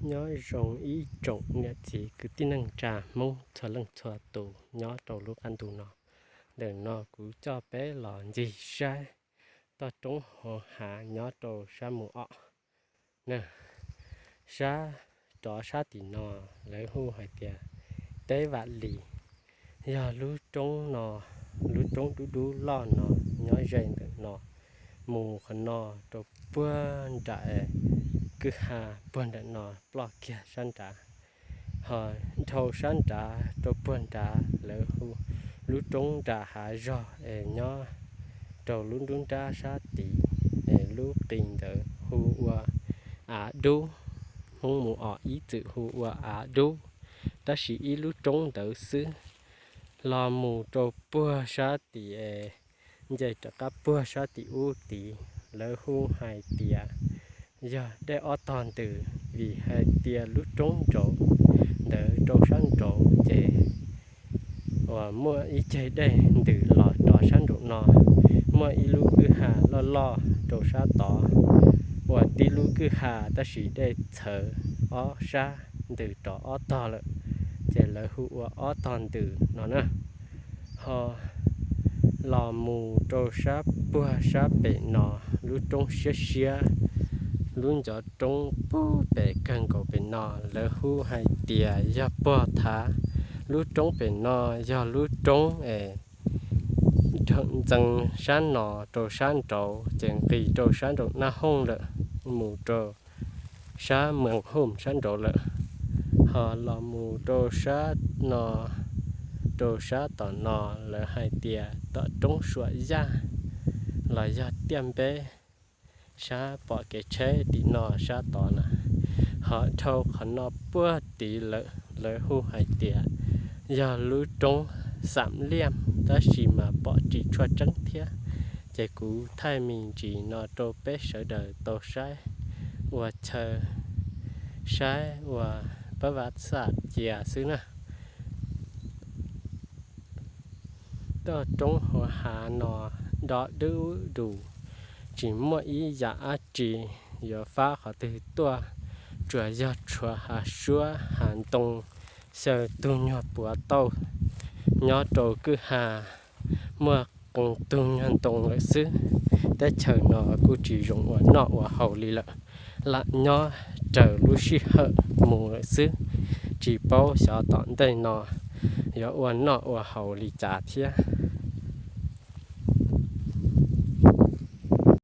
Nyob zoo ib tsoom niam txiv kwv tij neej tsa Hmoob txhua leej txhua tus nyob rau lub qab ntuj no. Ntawm no kuv coj peb los ncig saib toj roob hauv hav nyob rau sab mus os. Sab, rov sab tim no lawv hu hais tias teb Vam Lis, yog lub roob no, lub roob dub dub loj no nyob ze ntawm no mus qhov no rau puag nram kwj ha puag nram no ploj kiag sab nrad. Ho dhau sab nrad rau puag nrad lawv hu lub roob nram hav zog es nyob rau lub nruab nrab sab tid, es lub qis ntawd hu ua Av Dub. Hmoob mus os ib txwm hu ua Av Dub, tab sis ib lub roob ntawd xwb. Los mus rau puag sab tim es nce rov qab puag sab tim ub tid lawv hu hais tias yog dej ob tog ntws, vim hais tias lub roob nraud ntawd rau sab nraud ces uas muaj ib ceg dej ntws los rov sab nraum no, muaj ib lub kwj ha loj loj rau sab tod, uas tib lub kwj ha tab sis dej txhawv ob sab ntws rov ob tog lawm, ces lawv hu ua ob tog ntws no na. Ho los mus rau sab puag sab pem no, lub roob siab siab, lub ncov roob puag pem kawg nkaus pem no lawv hu hais tias yog Pog Thav. Lub roob pem no yog lub roob es ntxeev sab no rau sab nraud ces nqis rau sab nraum Naj Hooj lawm, mus rau sab Mees Hooj sab nraud lawm. Ho los mus rau sab no, rau sab tom no lawv hais tias tom roob Suam Yaj los yog Tiaj Npeb, sab pom kev tsheb tim no sab tod na. Ho dhau qhov no puag tid lawm lawv hu hais tias yog lub roob Xam Liaj, tab sis mas pom tsis tshua tseeb thiab. Ces kuv thaij me ntsis no rau peb sawv daws tau saib ua chaw, saib ua pab vaj xam cia xwb na. Toj roob hauv hav no do dub dus, tsis muaj ib yam dab tsi yuav fab qhov twg tuaj, tsuas yog tshuav hav suab hav ntoo xyaw tug nyuag puav tauj nyob rau kwj ha, muaj qee tug nyuag ntoo lawm xwb. Teb chaws no kuj tsis zoo ua noj ua haus li lawm, lam nyob raws lub sij hawm mus lawm xwb, tsis paub xyov tom ntej no yuav ua noj ua haus li cas thiab.